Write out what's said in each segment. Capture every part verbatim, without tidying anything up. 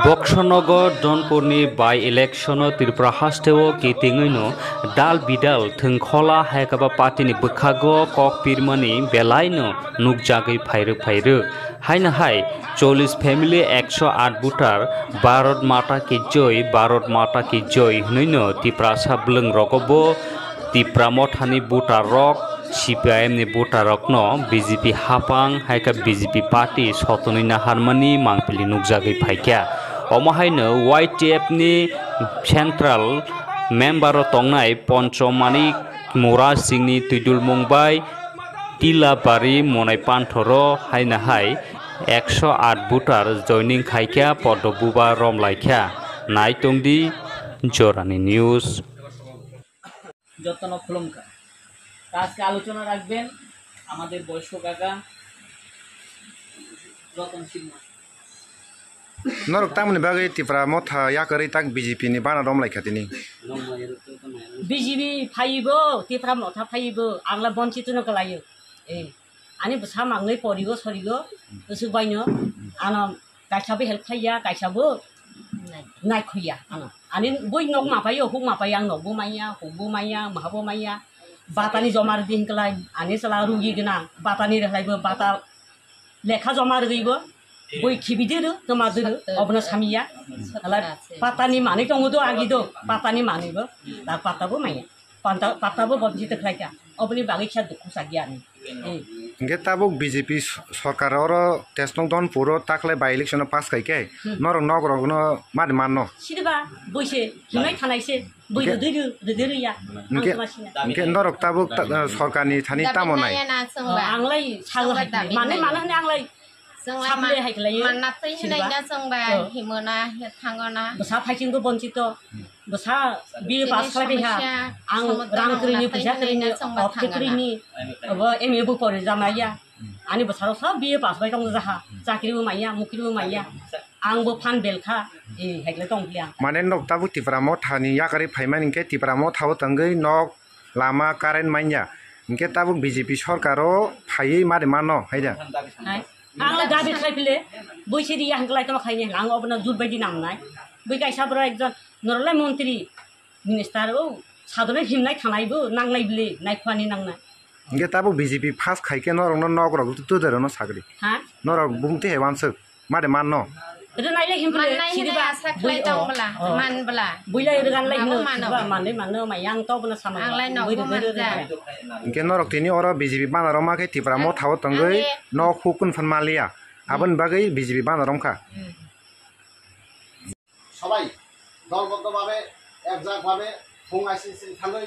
Boksonogor Donpurni by-election-o Tripura hasteo kitingwino dal bidal thwngkhola haikaba party-ni bwkhago kok pirmani belaino nukjagwi phairwk phairwk. Haino hai chollish family ekso aat voter Bharat Mata Ki Jai, Bharat Mata Ki Jai hwnwino Tiprasa bwlwngrogo bo Tipra Mothani voter rok, C P I M ni voter rokno B J P hapang hai khe B J P party sotonwi naharmani mangpili nukjagwi phaikha. Omo haino Y T F ni central member o tongnai Poncho Manik Mura Singh ni twidulmung bai Tilabari Monai Panthoro haino hai ekso aat voter joining khaikha, podo buba romlaikha. Naitongdi Jorani News. যত্ন খুলুমকা। তা আজকে আলোচনা রাখবেন আমাদের বয়স্ক কাকা রতন সিংহ। Norok tamoni bagwi Tipra Motha yakarwi tak B J P ni bana romlaikha tini? B J P phaibo, Tipra Motha phaibo, angla bonchit no kalaio. Eh, ani bwsa mangwi porigo sorigo, usuk baino, ano kaisa bo help khaiya, kaisa bo naikhuya, ano. Ani bui nok mapaio, huk mapaio, ang nokbo manya, hukbo manya, mahabo manya. Batani joma rwdi hinklai, ani chwla rugi gwnang, batani rwhlaibo, bata lekha joma rwgwibo, bui khibidi rw, twma di rw, obono samiya. Ala patani manwi tongo do agi do, patani manwibo, ta patabo manya. Panta, patabo bonchit khlaikha, oboni bagwi khe dukhu chakya ani. Eh. Hingke tabuk B J P s-, sorkar oro Tesnok Donpuro takle by election o pass khai khe, hmm, norok nok rok no mari manno. Sidiba, boise, hinai thanai se, bui rwdi rw, rwdi rw ya. Hingke, ang tuma sina. Hingke norok tabuk ta-, sorkar ni thani tamo nai? Ang lai sago hai, mane, mane hwnwi ang lai Chwng lai saple man-, hai khlai manna twi hinwi na chwng ba himo na, thango na. Bwsa phaichingbo bonchito. Bwsa B A pass khlai bai ha. Ang rang kwrwini, pisa kwrwini, obje kwrwini, abo M A bo pori jamaiya. Ani bwsarok sob B A pass bai tong jaha. Chakri bo manya, mukri bo manya. Ang bo phan belkha. Eh, hai khlai tong phli ang. Mane nok tabuk Tipra Motha ni yakarwi phaimani hwnkhe Tipra Motha o tongwi nok lama, current manya. Hingke tabuk B J P sorkar o phaiwi mari mano, hai da? Hai. Ang dabi khai phile, bui siri yang kelai tama khai ni, ang obo na jut bai di nang nai. Bui kaisa bwrwi ekjon norolai montri, minister o, sadonai himnai thanai bo, nanglai bile, nai khwani nangnai. Hingke tabuk B J P pass khai khe norok no nok rok tu, tu, tu, no sagri. Ha? Norok bumti hai wansuk. Made manno. Rwnai le himle. Mannai hwnwi asa khlai tong bwla, man bwla. Builai rwgan lai hino. Mano. Manwi mano, mayang to bwna sama. Ang lai nok bwla. Hwnkhe norok tini oro B J P bana roma khe Tipra Motha o tongwi nok hukun phan maliya. Aboni bagwi B J P bana romkha. Sabai dolboddo babe, ekjak babe, phung aisi sing thangwi,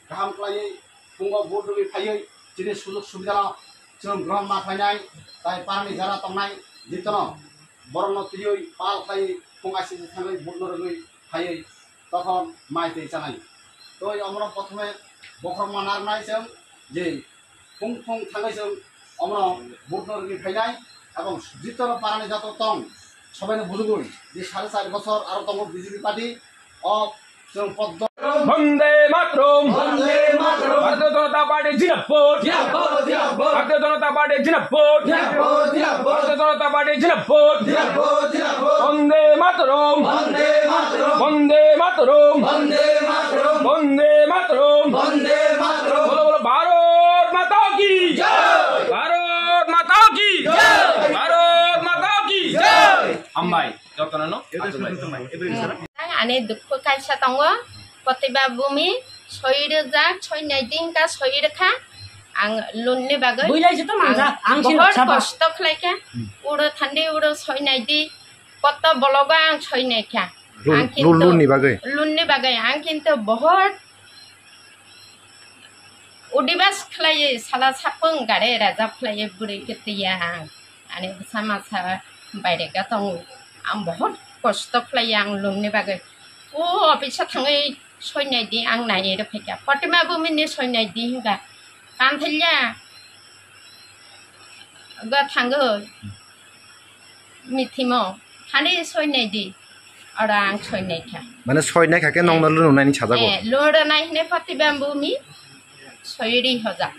kaham khlaiwi, phungo vote rwgwi phaiwi, chini sujug subidano chwng grohon ma khlainai, tai parani jara tongnai, jitono borokno twiwi pal khlaiwi, phung aisi sing thangwi, vote no rwgwi phaiwi, tokhon mai twi chanai. Tei omono prothome bokhorok ma narwknai chwng je, phung phung thangwi chwng omono vote no rwgwi phainai, ebong jitono parani joto tong, sobaino bujugwi je sare char bochor aro tongo B J P party, o chwng poddo. Bande Mataram! Bande Mataram! Bharatiya Janata Party jindabad! Jindabad, jindabad! Bharatiya Janata Party jindabad! Jindabad, jindabad! Bharatiya Janata Party jindabad! Jindabad, jindabad! Bande Mataram! Bande Mataram! Bande Mataram! Bande Mataram! Bande Mataram! Bande Mataram! Bolo, bolo, Bharat Mata ki! Jai! Bharat Mata ki! Jai! Bharat Mata ki! Jai! Hambai, jotono no, achuk bai. Ani dukhu kaisa tongo, Pratibha Bhumi, soi rwjak, soi nai din ka soi rwkha, ang loan ni bagwi. Builai jito manjak, ang si bahut rwkha ba. Kosto khlaikha, uro thandi uro soi nai di, koto bologo ang soi naikha. Loan, ang kintu loan, loan ni bagwi? Loan ni bagwi, ang kintu bahut Udibas khlaiwi sala sapung gare rajab khlaiwi bwrwi kwtwiya ang. Ani bwsa masa baire ga tongo. Ang bahut kosto khlaiya ang loan ni bagwi. O office o thangwi soi nai di ang nai rw phaikha. Pratibha Bhumi ni soi nai di hinka. Kanthailya ga thango. Mithimo, hani soi nai di. Oro ang soi nai kha. Mane soi nai kha khe nongno loan rwnai ni sajago? Eh, loan rwnai hine Pratibha Bhumi soi ri hoja.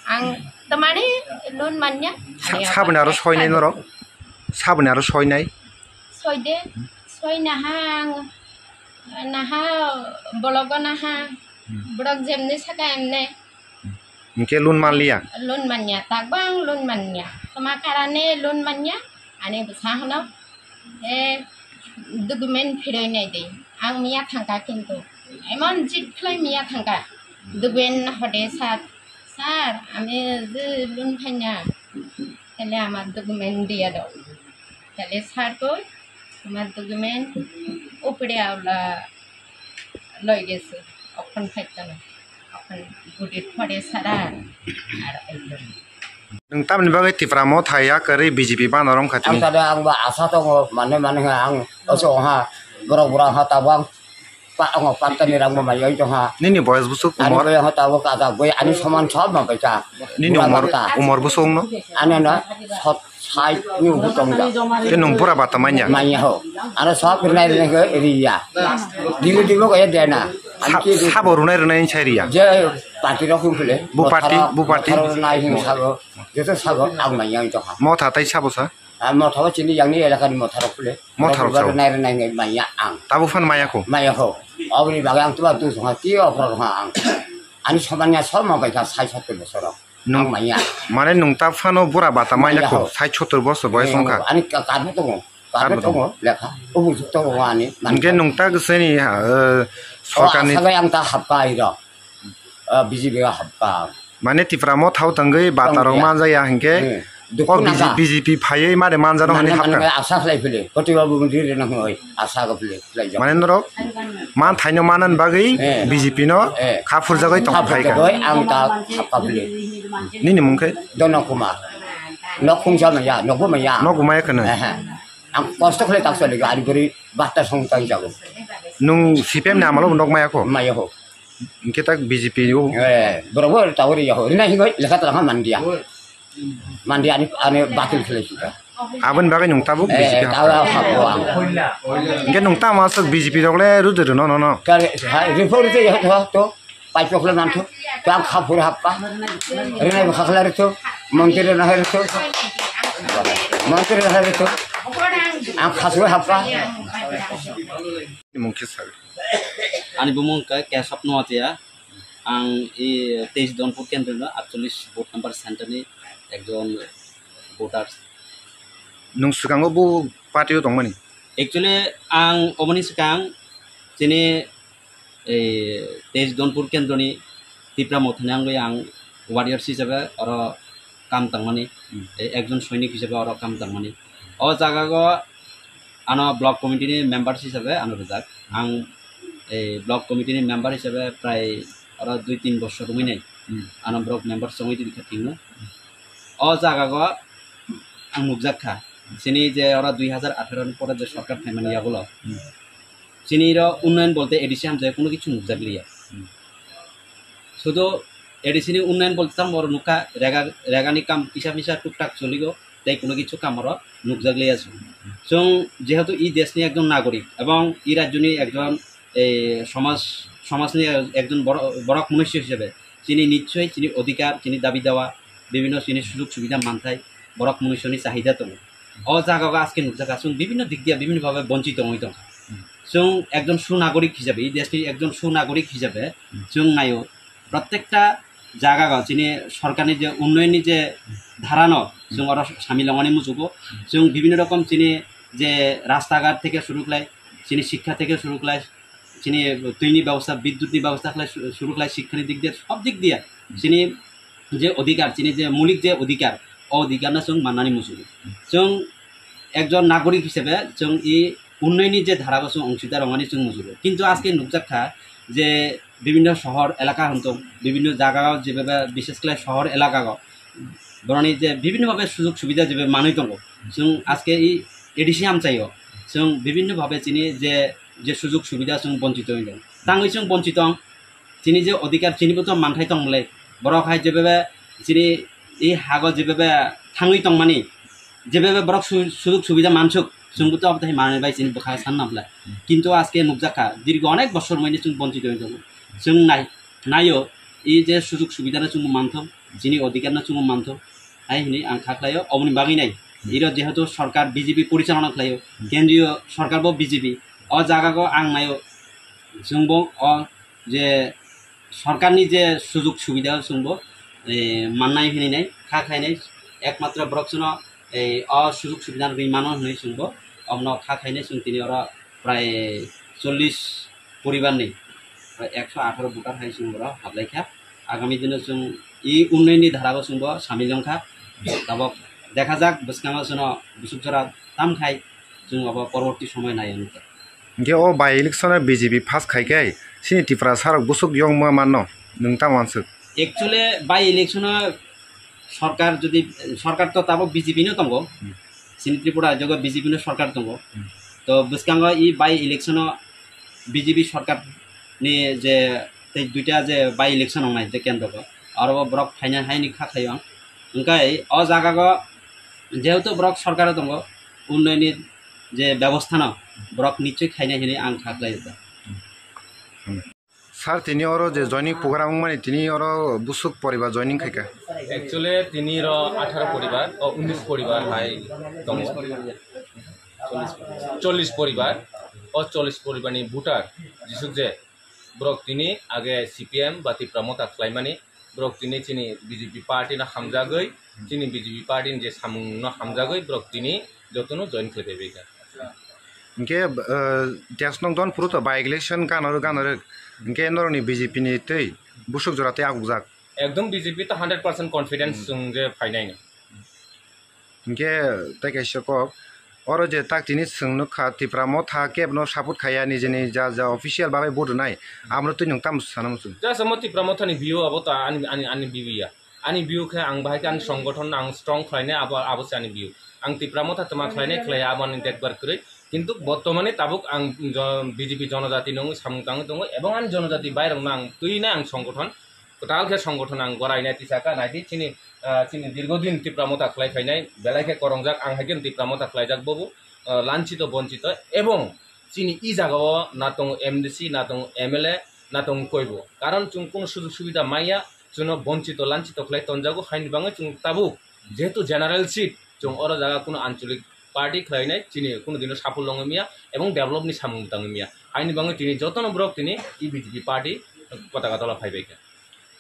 Ang tamani loan manya. Sa-, ani saboni aro soi nai norok? Saboni aro soinai? Soide, soi naha ang, naha bologo naha, borok jemni saka emne. Hingke loan manliya? Loan manya, takbang loan manya. Toma karane loan manya, ani bwsa hano, e, document phiroi nai de. Ang miya thangka kintu. Emon jit khlai miya thangka. Document hode sir, sir, ami je loan phainya. Tale amar document diya do. Tale sir koi, amar document upre aula loi gese. Okhon phaitano. Okhon gudi phore sara. Ar ailon. Nwng tamni bagwi Tipra Motha ya kwrwi B J P bana rwng kha tini? Ang tade ang ba asa tongo, mane mane ang oso ha, borok borok ha tabang. Pa-, ang pantani rang bo mai oi tongha. Nini boyes bwswk? Ani umor? Boyes ho tabuk kaja boi ani soman sob ma baita. Nini umor, umor bwswk no? Ani na sot sai ni ubu tongja. Ke nwng bura bata manya? Manya ho. Ano sob rinai rinai ke riya. Dili dili ko ya dena. Sa-, sabo runai runai ni sai riya? Je party rok hung phile. Bu party, bu party. Motharo nai hung sabo. Jeto sabo ang manya oi tongha. Motha tai sabo sa? Ah, Motha bo chini yang ni elaka ni Motha rok phile. Motha rok sao. Nai rinai nai manya ang. Tabuk phan maya kho? Maya ho. Oboni bagwi ang tuba tu songha ti ophro rokha ang. Ani soman ya sob ma bai kha sait sottor bosor rok. Ang maya. Mane nwng ta phano bura bata manya kho? Maya ho. Sait sottor bosor boyes wngkha. Ani ka-, karbo tongo. Karbo tongo lekha. Obo jukto tongo ani. Hingke nwng ta goseni, eh, sorkarni. O, aswk ang ta hapka iro. Eh, B J P o hapka. Mane Tipra Motha o tangwi bata rok manjaya hingke. Hmm. O B J P, B J P phaiwi mare manjano hwnwi hapkha. Mane asa khlai phile, koti babu mantri rena hwnwi asa khlai phile, khlai jak. Mane norok manthaino manani bagwi B J P no kha phurjagwi tong phai kha. Kha phurjagwi ang ta hapkha phile. Nini mung khe? Dono Kumar. Nok khungsa maya, nokbo maya. Nokbo maya khwna. Ehe. Ang kosto khlai tak choli ani gori bata song tang jago. Nwng C P M ni amalo nok maya kho? Maya ho. Hingke tak B J P o. Eh, borok bo tawri ya ho. Rina hingoi lekha tara mandia. Mandia ani, ani batil khlai sida. Aboni bagwi nwng tabuk B J P hapkha. Eh, tawa hapko ang. Hingke nwng tamo aswk B J P rok le rudri rwno nono. Kare, ha, report rite ya to, to. Pai pokle manto. To ang khapur hapka. Rina bo khakla rito. Montri rina hai rito. Montri rina hai rito. Ang khaswe hapka. Mung khe sak. Ani bumung khe Kesab Noatia. Ang i teis Donpur kendro no atchollish vote number center ni ekjon voter. Nwng swkango bo party o tongmani? Actually, ang oboni swkang chini, eh, teis Donpur kendro ni Tipra Mothani ang bai ang warriors hisabe oro kam tangmani, eh, ekjon soinik hisabe oro kam tangmani. O jaga go ano block committee ni members hisabe ano rijak. Ang, eh, block committee ni member hisabe prai oro dui tin bosor wngwi nai. Hmm. Ano borok member songwi tini kha tingno. O jaga go ang nukjak kha. Chini je oro dui hajar atharo ni pore je sorkar phaimani yagulo. Hmm. Chini ro unnayan bolte A D C hamjai kuno kichu nukjak liya. Hmm. Sudu A D C ni unnayan bolte tamo oro nukha rega, rega ni kam kisa misa tuktak choligo. Tei kuno kichu kam oro nukjak liya chwng. Chwng jehetu i desh ni ekjon nagorik ebong i rajyo ni ekjon, eh, somaj, somaj ni ekjon boro-, borok munusu hisabe chini nichoi chini odhikar, chini dabi dawa, bibhinno chini sujog subidha manthai borok munusu ni chahida tongo. O jaga o aske nukjak kha chwng bibhinno dik diya bibhinno bhabe bonchito wngwi tongkha. Chwng ekjon sunagorik hisabe, i desh ni ekjon sunagorik hisabe chwng naio. Prottekta jaga o chini sorkarni je unnayonni je dharano chwng oro samil ongmani muchugo. Chwng bibhinno rokom chini je rasta ghat theke suru khlai, chini shikkha theke suru khlai, chini twini bebosta, bidyutni bebosta khlai su-, suru khlai, shikkhani dik diye, sob dik diye chini je odhikar, chini je mulik je odhikar, o odhikarno chwng mannani muchugo. Chwng ekjon nagorik hisabe chwng i unnayonni je dharao chwng ongsidar ongmani chwng muchugo. Kintu aske nukjak kha je bibhinno sohor elaka hwn tong, bibhinno jaga o jebebe bishesh khlai sohor elaka o boroni je bibhinno bhabe sujog subidha jebe manwi tongo. Chwng aske i A D C amchaio chwng bibhinno bhabe chini je, je sujog subidha chwng bonchito wngwi tong. Tangwi chwng bonchito wng, chini je odhikar chini bo to manthai tong mole. Borok hai jebebe chini i hago jebebe thangwi tongmani, jebebe borok su-, sujog subidha mansuk, chwngbo to abothahi manwi bai chini bwkha sanna bwle. Kintu aske nukjak kha, dirgo onek bosor mani chwng bonchito wngwi tongo. Chwng nai, naio, i je sujog subidhano chwngbo manthok, chini odhikarno chwngbo manthok, hai hwnwi ang kha khlaio, oboni bagwi nai. Iro jehetu sorkar B J P porichalona khlaio, kendriyo sorkar bo B J P. O jaga go ang naio, chwngbo o je sorkarni je sujug subida chwngbo, eh, mannai hinwi nai, kha khainai, ekmatro borok chwngno, eh, o sujug subida rwi mano hinwi chwngbo, omno kha khainai chwng tini oro prai chollish poribar ni, prai ekso atharo voter hai chwng oro hablai kha. Agami dino chwng i unnayonni dhara bo chwngbo samil wng kha. Tabok dekha jak bwskango chwngno busuk jora tam khai chwng obo porborti somoi nai wng kha. Hingke o by election o B J P pass khai khe chini Tiprasa rok busuk yongma mano, nwng tamo wansuk? Actually, by election o sorkar jodi, sorkar to tabok B J P no tongo, Hmm. chini Tripura rajyo o B J P no sorkar tongo. Hmm. To bwskango i by election o B J P sorkar ni je tei duita je by election wngnai je kendro o, aro borok phaina haini kha khaio ang. Hingke o jaga o jehetu borok sorkar o tongo, unnayonni je bebostha no borok nichoi khainai hinwi ang kha khlai o. Sir, tini oro je joining program wngmani, tini oro busuk poribar joining khaikha? Actually, tini ro atharo poribar, o, unnish poribar hai tongo. Chollish poribar, o chollish poribar ni voter, jisuk je borok tini age C P M ba Tipra Motha khlaimani, borok tini chini B J P party no hamjagwi, chini B J P party ni je samung no hamjagwi borok tini jotono join khlai bai kha. Hingke, eh, gas nong don phuru to by election ganaro ganaro, hingke norokni B J P ni tei busuk jora tei akukjak. Ekdom B J P to hundred percent confidence Hmm. chwng je phainai no. Hingke tei kaisa kok, oro je tak tini chwng nukha Tipra Motha kebno support khaiya nijini ja ja official bagwi vote rwnai, amoro twi nwng tamo sana muchung? Just omo Tipra Motha ni view abo to ani, ani, ani view ya. Ani view khe ang bahai khe ani songgothon ang strong khlainai, abo, abo se ani view. Ang Tipra Motha tma khlainai khlaiya abo ani dekbar kwrwi. Kintu bortomani tabuk ang jo-, B J P jonojati nungwi samung tangwi tongo, ebong ani jonojati bairokno ang twinai ang songgothon, kwtal khe songgothon ang gorainai tisaka naidi chini, ah, chini dirgodin Tipra Motha khlai phainai, belai khe korongjak ang hai khe Tipra Motha khlaijak bobo, ah, lanchito bonchito, ebong chini i jagao na tongo M D C, na tongo M L A, na tongo koibo. Karon chwng kunu sujug subida maya, chwngno bonchito lanchito khlai tonjago, haini bagwi chwng tabuk jehetu general seat, chwng oro jaga kunu ancholik party khlainai, chini kunu dino sapul wngwi maya, ebong develop ni samung tangwi maya. Haini bagwi tini jotono borok tini i B J P party potaka tola phaibai kha.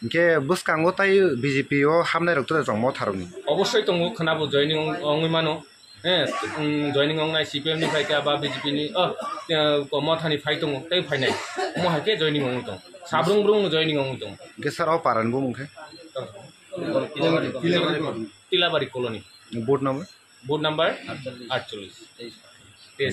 Hingke bwskango tai B J P o hamnai rok tole tong Motha rokni? Obosoi tongo, khwnabo joining wng-, wngwi mano. Eh, mm, joining wngnai C P M ni phaikha ba B J P ni, oh, eh, ko Mothani phai tongo, tei phainai. Omo hai khe joining wngwi tong. Sabrung brung no joining wngwi tong. Hingke sir o para ni bumung khe? Tilabari colony. Vote number? Vote number atchollish.